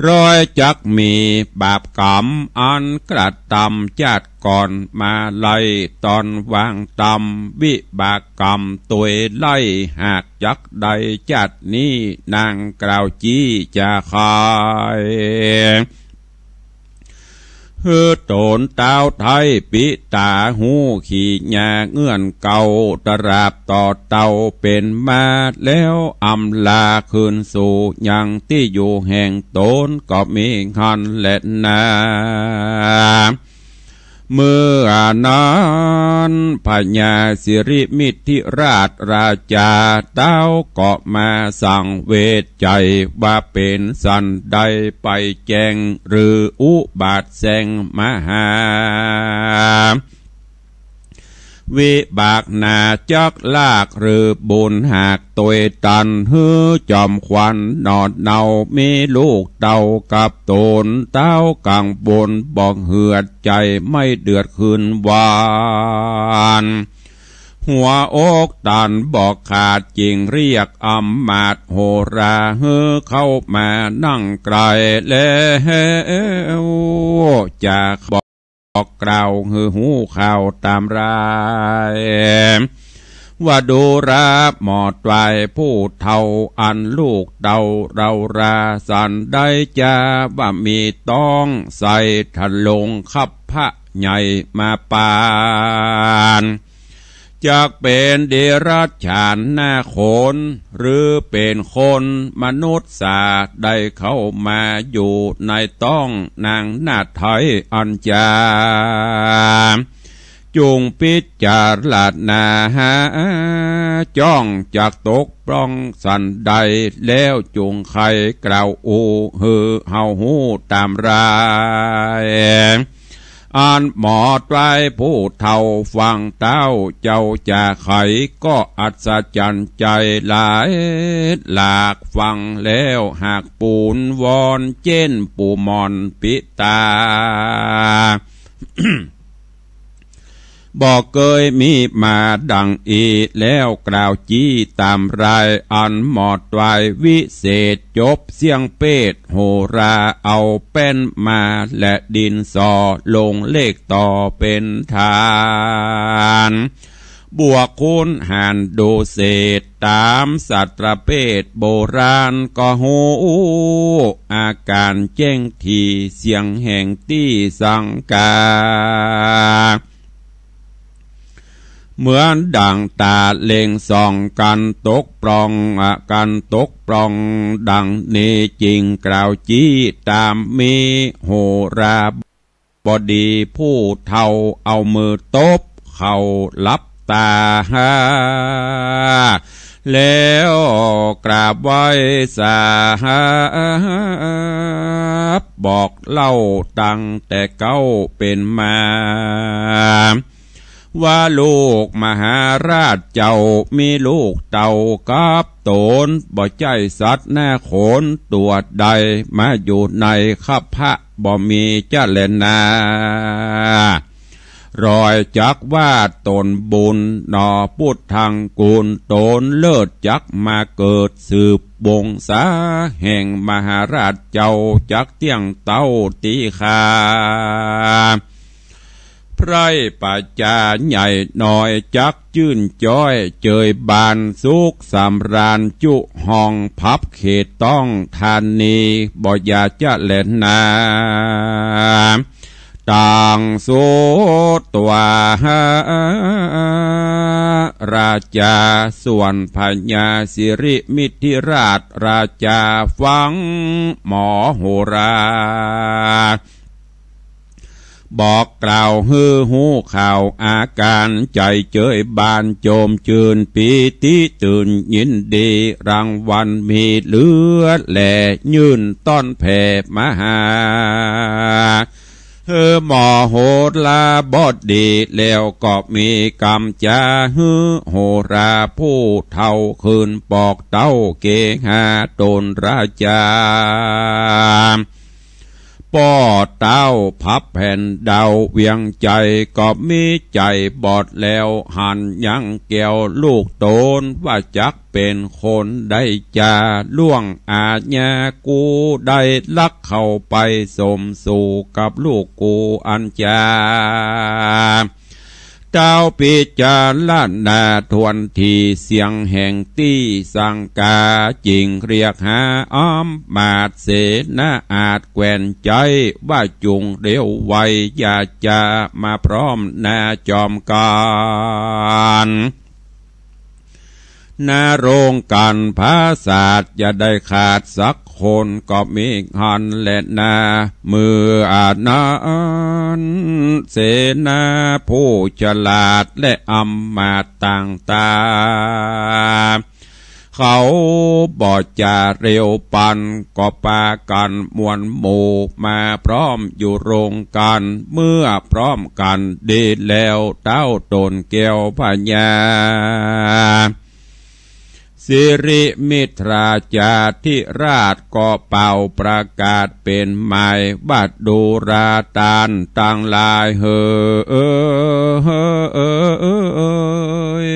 ร้อยจักมีบาปกรรมอันกระตำจาติก่อนมาไล่ ต๋อนวางตำวิบากกรรมตวยไล่ หากจักได้จาตินี้ นางกล่าวจี้จะขาย หื้อต๋นเต้าไท้ปิตาฮู้ ขี่ญาเงื่อนเก่า ตราบต่อเต้าเป๋นมา แล้วอำลาคืนสู่ยังตี้อยู่แห่งต๋น ก็มีหั้นแลนา เมื่อนั้นพญาสิริมิถิราชราจาเต้าก็มาสังเวชใจ๋ ว่าเป๋นสันใดไปแจ้ง หรืออุบาทแสงมหา วิบากหนาจักลาก หรือบุญหากตวยตัน หื้อจอมขวัญหน่อเนา มีลูกเต้ากับต๋น เต้ากังวลบ่เหือด ใจ๋ไม่เดือดคืนวาน หัวอกตันบ่ขาด จึงเรียกอำมาตย์โหรา หื้อเข้ามานั่งใกล้ แล้วจะบอกกล่าวหื้อฮู้ข่าวต๋ามราย ว่าดูราหมอดวายผู้เฒ่า อันลูกเต้าเราราสันได้จา ว่ามีต๊องใสทะโลงคับพระใหญ่มาปาน จักเป๋นเดรัจฉานหน้าคน หรือเป๋นคนมนุษย์สา ได้เข้ามาอยู่ในต๊องนางนาฏไทยอันจา จุ่งพิจารณาหาจ้องจักตกปล้องสันใด แล้วจุ่งใค่กล่าวอู้หื้อเฮาฮู้ต๋ามราย อันหมอตวายผู้เฒ่าฟังเต๊าเจ้าจาไข ก็อัศจรรย์ใจ๋หลายหลาก ฟังแล้วหากปูนวอน เจ้นปู่หม่อนปิตา บ่เกยมีมาดังอี้ แล้วกล่าวจี้ต๋ามราย อันหมอตวายวิเศษ จบเสี้ยงเปตโหรา เอาแป้นมาและดินสอ ลงเลขต่อเป๋นฐาน บวกคูณหารดูเศษ ต๋ามสัตรเปตโบราณ ก็ฮู้อาก๋านแจ้งถี่ เสียงแห่งตี้สังกา เหมือนดั่งต๋าเล็งส่องกั๋นตกปล่อง อาก๋านตกปล่อง ดังนี้จึงกล่าวจี้ต๋ามมี โหราบดีผู้เฒ่า เอามือตบเข่าหลับต๋า แล้วกราบไหว้สา บอกเล่าตั้งแต่เก๊าเป๋นมา ว่าลูกมหาราชเจ้า มีลูกเต่ากับต๋น บ่ใจ้สัตว์นาขนตั๋วใด มาอยู่ในคัพพะบ่มีจะแลนา รอยจักว่าต๋นบุญหนอ ปุทธังกูลต๋นเลิศ จักมาเกิดสืบวงศา แห่งมหาราชเจ้า จักเตี้ยงเต้าตี้ข้า ไพร่ประจาใหญ่น้อย จักจื้นจ้อยเจยบาน สุขสำราญจุห้อง พับเขตต้องธานี บ่อย่าจะแลนา ต่างสุดว่า ราชา ส่วนพญาสิริมิถิราชราชา ฟังหมอโหรา บอกกล่าวหื้อฮู้ข่าวอาก๋าน ใจ๋เจยบานโจมจื้น ปีติตื่นยินดี รางวัลมีเหลือแล ยื่นต้อนแผ่มหา เออ หมอโหราบดี แล้วก็มีกำจาหื้อโหราผู้เฒ่า คืนปอกเต้าเกหาต๋นราชา ป้อเต้าพับแผ่นดาวเวียงใจ๋ ก็มีใจ๋บอดแล้วหันยังแก้ว ลูกต๋นว่าจักเป๋นคนได้จา ล่วงอาญากูได้ลักเข้าไป สมสู่กับลูกกูอันจา เต้าพิจารณาถ้วนที เสียงแห่งตี้สังกา จึงเรียกหาอำมาตย์เสนาอาชแคว้นใจ๊ ว่าจุ่งเร็วไว อย่าจะมาพร้อมหน้าจอมกัณฑ์ ณ โรงกัณฑ์ผาสาท อย่าได้ขาดสักคน ก็มีหันแลนา เมื่ออันนั้น เสนาผู้ฉลาดและอำมาตย์ต่างต๋า เขาบ่จะเร็วปัน ก็ปากั๋นมวลหมู่มาพร้อมอยู่โรงกัณฑ์ เมื่อพร้อมกั๋นดีแล้ว เต้าต๋นแก้วพญา สิริมิถิราชาธิราชก็เป่าประกาศเป๋นหมายว่า ดูราต้านตังหลายเหย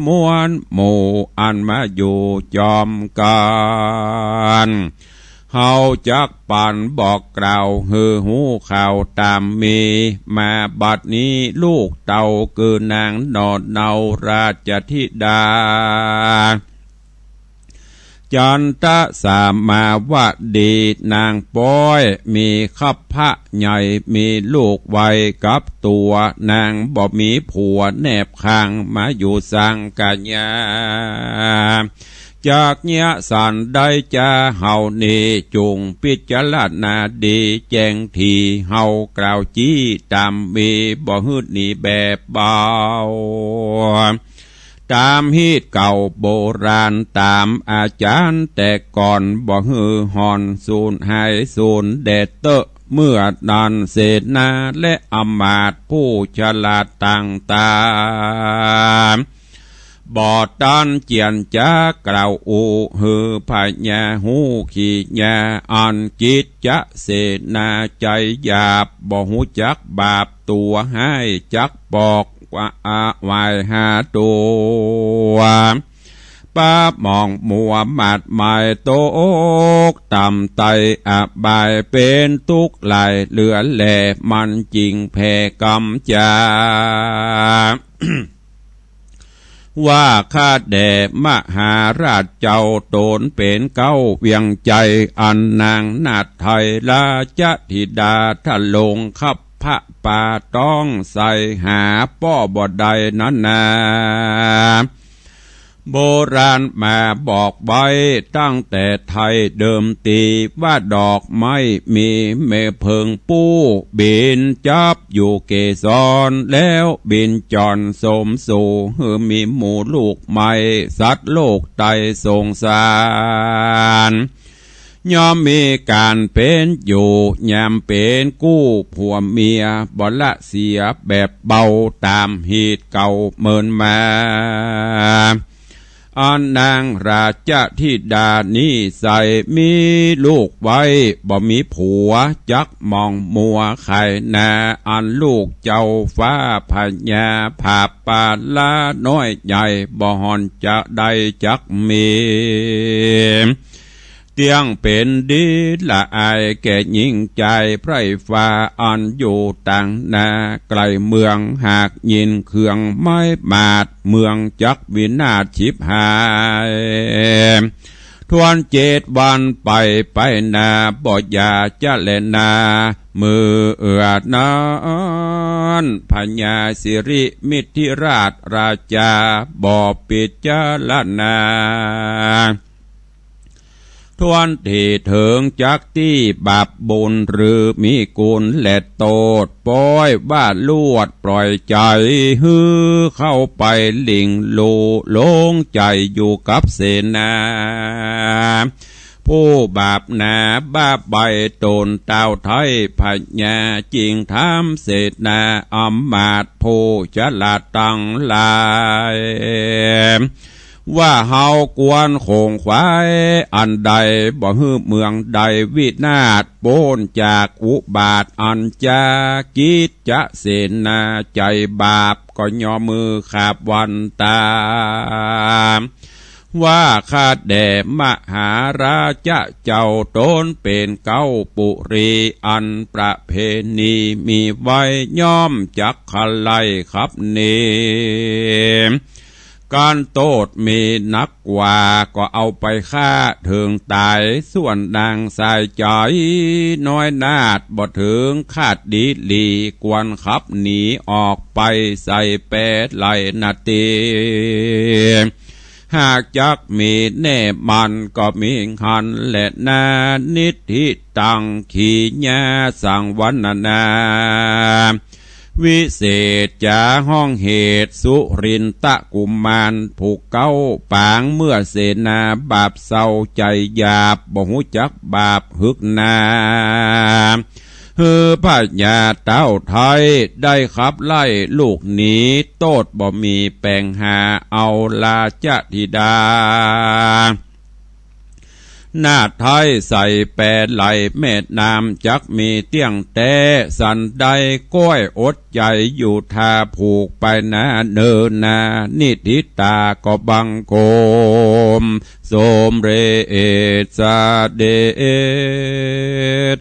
มวลหมู่อันมาอยู่จอมกัณฑ์ เฮาจักปันบอกกล่าวหื้อฮู้ข่าวต๋ามมี มาบัดนี้ลูกเต้าคือนางหน่อเนาราชธิดา จันทสามาวดีนางป๊อย มีคัพพะใหญ่ มีลูกไวกับตั๋ว นางบ่มีผัวแนบข้าง มาอยู่สังกัญญา จักเยียะสันได้จาเฮานี้ จุ่งพิจารณาดีแจ้งที เฮากล่าวจี้ต๋ามมี บ่หื้อหนีแบบเบา ต๋ามฮีตเก่าโบราณ ต๋ามอาจ๋ารย์แต่ก่อน บ่หื้อห่อนสูญหายสูญแดดเต๊อะ เมื่อนั้นเสนาและอำมาตย์ผู้ฉลาดต่างต๋า บ่ตันเจียรจ๋ากล่าวอู้หื้อพญาฮู้ขี้ยา อันกิจจะเสนาใจ๋หยาบ บ่ฮู้จักบาปตั๋วฮ้าย จักปอกว่าอาหวายหาตั๋ว ปะหมองมัวหมาดหมายตกต่ำไต้อบาย เป๋นตุ๊กข์หลายเหลือแล มันจึงแผ่กำจา ว่าข้าแด่มหาราชเจ้า ตนเป๋นเก๊าเวียงใจ๋ อันนางนาฏไทยราชธิดา ทะลงคับพระป่าต้องใส หาป้อบ่ได้นั้นนา โบราณมาบอกไว้ตั้งแต่ไทยเดิมตี ว่าดอกไม้มีแม่เผิงปู้ บินจับอยู่เกสร แล้วบินจ่อนสมสู่ หื้อมีหมู่ลูกไม้ สัตว์โลกไต้สงสาร ย่อมมีก๋านเป๋นอยู่ ยามเป๋นกู้ผัวเมีย บ่ละเสียแบบเบา ต๋ามฮีตเก่าเมินมา อันนางราชธิดานี้ใส มีลูกไว้บ่มีผัว จักหมองมัวขายนา อันลูกเจ้าฟ้าพญา ผาบปาลาน้อยใหญ่ บ่ห่อนจะได้จักมี เตี้ยงเป๋นดีละอายแก่ญิงจายไพร่ฟ้า อันอยู่ต่างนาไก๋เมือง หากยินเคืองไม้หมาด เมืองจักวินาศฉิบหาย ถ้วนเจ็ดวันไปไปนา บ่อย่าจะแลนา เมื่อนั้นพญาสิริมิถิราชราชา บ่ปิจารณา ถ้วนตี้เถิงจักตี้บาปบุญ หรือมีกุณและโต้ษ ป้อยว่าลวดปล่อยใจ๋ หื้อเข้าไปหลิ่งโลหลงใจ๋อยู่กับเสนา ผู้บาปหนาบ้าใบ้ต๋นต้าวไทยพญา จึงถามเสนาอำมาตย์ผู้ฉลาดตังหลาย ว่าเฮาควรขงขวายอันใด บ่หื้อเมืองใดวินาศ ป๊นจากอุบาทอันจา กิจจะเสนาใจ๋บาป ก็ย่อมมือขาบวันต๋า ว่าข้าแด่มหาราชเจ้า ตนเป๋นเก๊าปุรี อันประเพณีมีไว้ ย่อมจักขะไล่ขับหนี ก๋านโต้ษมีนักกว่า ก็เอาไปฆ่าเถิงต๋าย ส่วนนางสายใจ๋น้อยนาฏ บ่เถิงคาดดีหลี ควรขับหนีออกไป ใส่แปไล่นาตี หากจักมีแน่มั่น ก็มีหั้นแลนา นิฏฐิตัง ขีญาสังวรรณนา วิเศษจ๋าฮ้องเหตุ สุรินทกุมารผู้เก๊า ปางเมื่อเสนาบาปเศร้าใจ๋หยาบ บ่ฮู้จักบาปหึกหนา หื้อพญาต้าวไทยได้ขับไล่ลูกหนี โต้ษบ่มีแป๋งหา เอาราชธิดา นาฏไทยใส่แปไหลแม่น้ำ จักมีเตี้ยงแต๊ สันใดก้อยอดใจ๋อยู่ ถ้าผูกไปนาเนินนา นิฏฐิตาก็บังคม สมเร็จเสด็จ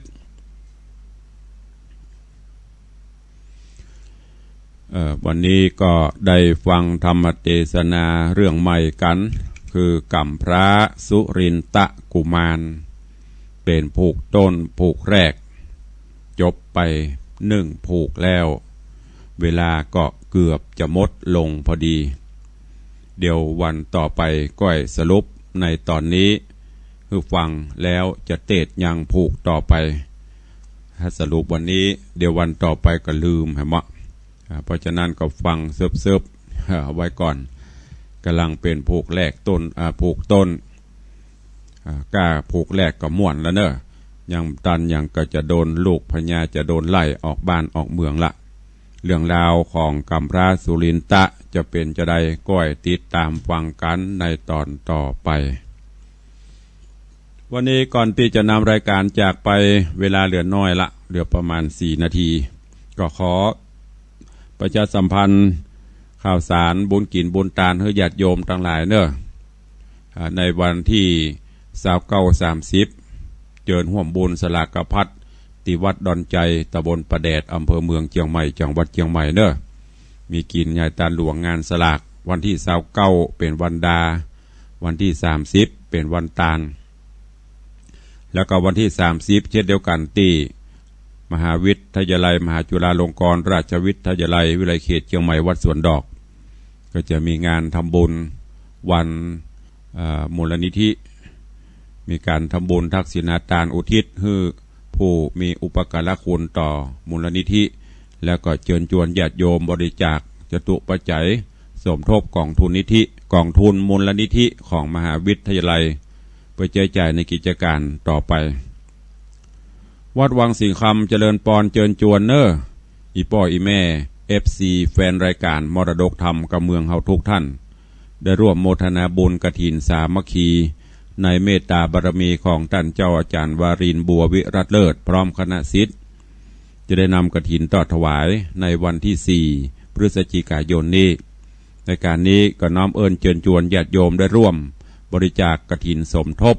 เอ่อ วันนี้ก็ได้ฟังธรรมเตสนาเรื่องใหม่กั๋น คือก๋ำพร้าสุรินทกุมาร เป๋นผูกต้นผูกแรก จบไปหนึ่งผูกแล้ว เวลาก็เกือบจะหมดลงพอดี เดี๋ยววันต่อไปก้อยสรุปในต๋อนนี้หื้อฟัง แล้วจะเตสยังผูกต่อไป ถ้าสรุปวันนี้ เดี๋ยววันต่อไปก็ลืมแหมเนาะ อ่า เพราะฉะนั้นก็ฟังเสิบๆ อ่า ไว้ก่อน ก่ำลังเป๋นผูกแรกต้น อ่า ผูกต้น อ่า ก้าผูกแรกก็ม่วนแล้วเนาะ ยังตันยังก็จะโดนลูกพญาจะโดนไล่ออกบ้านออกเมืองละ เรื่องราวของกำพร้าสุรินทะจะเป๋นจาใด ก้อยติดต๋ามฟังกั๋นในต๋อนต่อไป วันนี้ก่อนตี้จะนำรายก๋านจากไป เวลาเหลือน้อยละ เหลือประมาณสี่นาที ก็ขอประชาสัมพันธ์ข่าวสารบุญกิ๋นบุญตานหื้อญาติโยมตังหลายเน่อ อ่า ในวันตี้ซาวเก้า สามสิบ เจิญฮ่วมบุญสลากพัดตี้วัดดอนไจ ต๋ำบลป่าแดด อำเภอเมืองเจียงใหม่ จังหวัดเจียงใหม่เน่อ มีกิ๋นใหญ่ตานหลวงงานสลาก วันตี้ซาวเก้าเป๋นวันดา วันตี้สามสิบเป๋นวันตาน แล้วก็วันตี้สามสิบเช่นเดียวกั๋นตี้มหาวิทยาลัยมหาจุฬาลงกรณราชวิทยาลัย วิทยาลัยเขตเจียงใหม่วัดสวนดอก ก็จะมีงานทำบุญวัน เอ่อ มูลนิธิ มีก๋านทำบุญทักษิณาตานอุทิศหื้อผู้มีอุปการะคุณต่อมูลนิธิ แล้วก็เจิญจวนญาติโยมบริจาคจตุปัจจัยสมทบก๋องทุนนิธิ ก๋องทุนมูลนิธิของมหาวิทยาลัย เปื้อใจ๊จ่ายในกิจก๋านต่อไป วัดวังสิงห์คำเจริญปอนเจิญจวนเน่อ อี่ป้ออี่แม่ เอฟซี แฟนรายก๋านมรดกธรรมกำเมืองเฮาทุกท่าน ได้ร่วมโมทนาบุญกฐินสามัคคี ในเมตตาบารมีของต้านเจ้าอาจ๋ารย์วารินทร์ บัววิรัติเลิศ พร้อมคณะศิษย์ จะได้นำกฐินต่อถวายในวันตี้สี่ พฤศจิกายนนี้ ในก๋านนี้ก็น้อมเอิ้นเจิญจวนญาติโยมได้ร่วมบริจาคกฐินสมทบ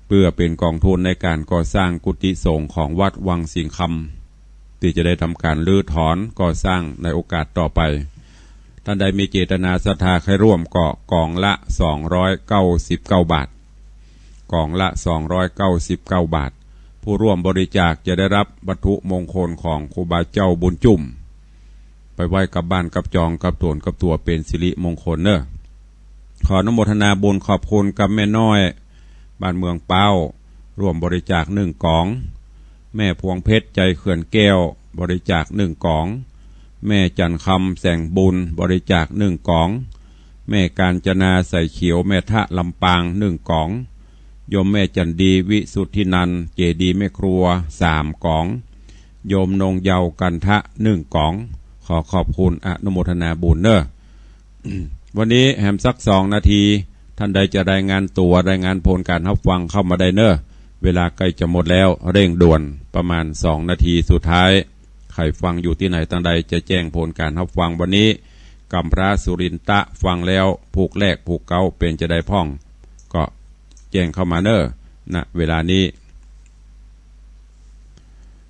เปื้อเป๋นก๋องทุนในก๋านก่อสร้างกุฏิสงฆ์ของวัดวังสิงห์คำ ตี้จะได้ทำก๋านรื้อถอนก่อสร้างในโอกาสต่อไป ต้านใดมีเจตนาศรัทธาใค่ร่วมก็ก๋องละสองร้อยเก้าสิบเก้าบาท ก๋องละสองร้อยเก้าสิบเก้าบาท ผู้ร่วมบริจาคจะได้รับวัตถุมงคลของครูบาเจ้าบุญจุ่ม ไปไว้กับบ้านกับจองกับต๋นกับตั๋วเป๋นสิริมงคลเน่อ ขออนุโมทนาบุญขอบคุณกับแม่น้อย บ้านเมืองเป๊า ร่วมบริจาคหนึ่งก๋อง แม่พวงเพชร ใจเขื่อนแก้ว บริจาคหนึ่งก๋อง แม่จันทร์คำ แสงบุญ บริจาคหนึ่งก๋อง แม่กาญจนา ใสเขียว แม่ทะ ลำปาง หนึ่งก๋อง โยมแม่จันดี วิสุทธินันท์ เจดีย์แม่ครัว สามก๋อง โยมนงเยาว์ กันทะ หนึ่งก๋อง ขอขอบคุณอนุโมทนาบุญเน่อ วันนี้แหมสักสองนาที ต้านใดจะรายงานตั๋ว รายงานผลก๋านฮับฟังเข้ามาได้เน่อ เวลาใก้จะหมดแล้ว เร่งด่วน ประมาณสองนาทีสุดท้าย ใผฟังอยู่ตี้ไหนตังใดจะแจ้งผลก๋านฮับฟังวันนี้ กำพร้าสุรินทะฟังแล้ว ผูกแรกผูกเก๊าเป๋นจาใดพ่อง ก็แจ้งเข้ามาเน่อ ณ เวลานี้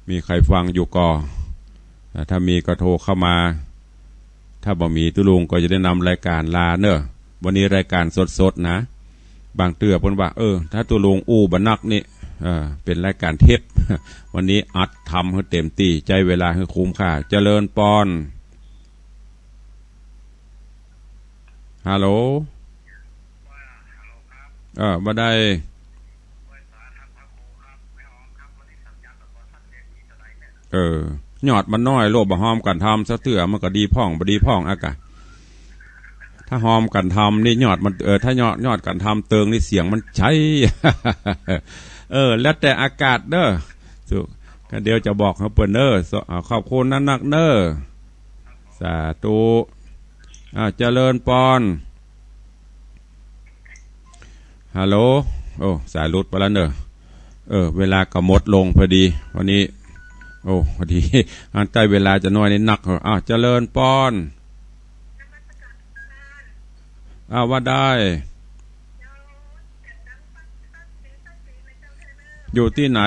มีใผฟังอยู่ก่อ อ่า ถ้ามีก็โทรเข้ามา ถ้าบ่มีตุ๊ลุงก็จะได้นำรายก๋านลาเน่อ วันนี้รายก๋านสดๆ นะ บางเตื้อเปิ้นว่า เออ ถ้าตุ๊ลุงอู้บ่นักนี่ เออ เป๋นรายก๋านเทป วันนี้อัดทำหื้อเต๋มตี้ ใจ๊เวลาหื้อคุ้มค่า เจริญปอน ฮัลโหล เออ บ่ได้ เออ ยอดมันน้อย โลบ่ฮอมกั๋นทำสักเตื้อ มันก็ดีพ่อง บ่ดีพ่องอะกะ ถ้าฮอมกั๋นทำนี่ยอดมัน เออ ถ้ายอด ยอดกั๋นทำเติงนี่เสียงมันใจ๊ เออ แล้วแต่อากาศเน่อ สุ ก็เดี๋ยวจะบอกหื้อเปิ้นเน่อ ส- อ่า ขอบคุณนักๆ เน่อ สาธุ อ่า เจริญปอน ฮัลโหล โอ้ สายหลุดไปแล้วเน่อ เออ เวลาก็หมดลงพอดี วันนี้ โอ้ พอดี อันใก้เวลาจะน้อยนี่นักเหอะ อ้าว เจริญปอน อ้าว ว่าได้ อยู่ตี้ไหน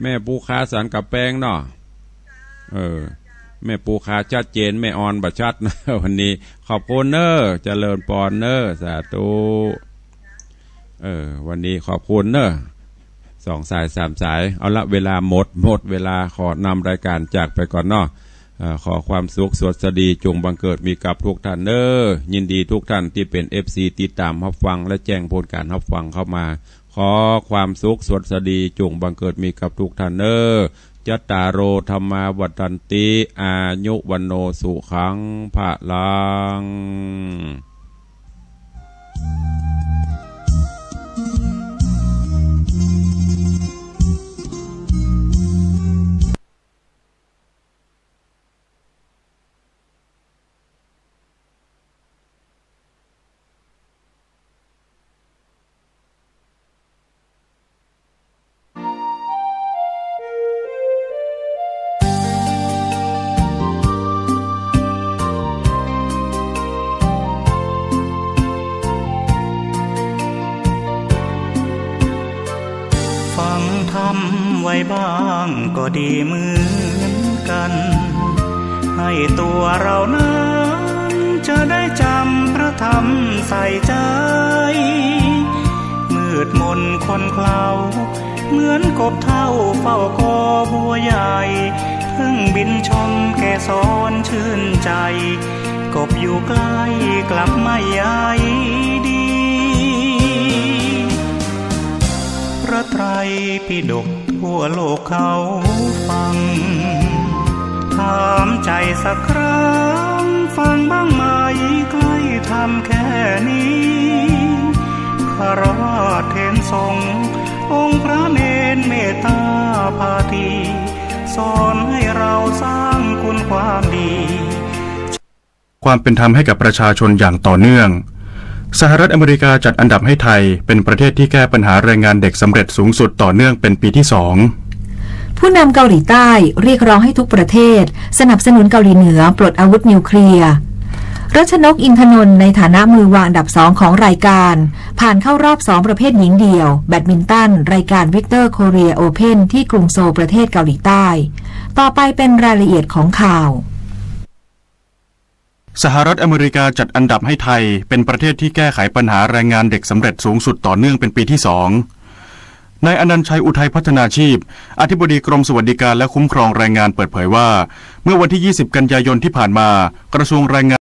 แม่ปูคาสันกำแปงเนาะ เออ แม่ปูคาชัดเจน แม่ออนบ่ชัดนะ วันนี้ ขอบคุณเน่อ เจริญปอนเน่อ สาธุ เออ วันนี้ขอบคุณเน่อ สองสายสามสาย เอาละ เวลาหมด หมดเวลา ขอนำรายก๋านจากไปก่อนเนาะ เอ่อ ขอความสุขสวัสดีจงบังเกิดมีกับทุกท่านเน่อ ยินดีทุกท่านตี้เป๋น เอฟซี ติดต๋ามฮับฟังและแจ้งผลก๋านฮับฟังเข้ามา ขอความสุขสวัสดีจงบังเกิดมีกับทุกท่านเน่อ จัตตาโร ธัมมา วัฑฒันติ อายุ วัณโณ สุขัง พะลัง ฟังธรรมไว้บ้างก็ดีเหมือนกัน ให้ตัวเรานั้นจะได้จำพระธรรมใส่ใจ มืดมนคนเคล้า เหมือนกบเฒ่าเฝ้ากอบัวใหญ่ เพิ่งบินชมเกสรชื่นใจ กบอยู่ใกล้กลับไม่ใยดี พระไตรปิฎกทั่วโลกเขาฟัง ถามใจสักครั้ง ฟังบ้างไหมใกล้ธรรมแค่นี้ คารวะเถรสงฆ์ องค์พระเณรเมตตาพาที สอนให้เราสร้างคุณความดี ความเป็นธรรมให้กับประชาชนอย่างต่อเนื่อง สหรัฐอเมริกาจัดอันดับให้ไทยเป็นประเทศที่แก้ปัญหาแรงงานเด็กสำเร็จสูงสุดต่อเนื่องเป็นปีที่สอง ผู้นำเกาหลีใต้เรียกร้องให้ทุกประเทศสนับสนุนเกาหลีเหนือปลดอาวุธนิวเคลียร์ รัชนก อินทนนท์ ในฐานะมือวางอันดับสองของรายการ ผ่านเข้ารอบสองประเภทหญิงเดี่ยว แบดมินตัน รายการ Victor Korea Open ที่กรุงโซลประเทศเกาหลีใต้ ต่อไปเป็นรายละเอียดของข่าว สหรัฐอเมริกาจัดอันดับให้ไทยเป็นประเทศที่แก้ไขปัญหาแรงงานเด็กสำเร็จสูงสุดต่อเนื่องเป็นปีที่สอง นายอนันต์ชัย อุทัยพัฒนาชีพ อธิบดีกรมสวัสดิการและคุ้มครองแรงงานเปิดเผยว่า เมื่อวันที่ยี่สิบกันยายนที่ผ่านมา กระทรวงแรงงาน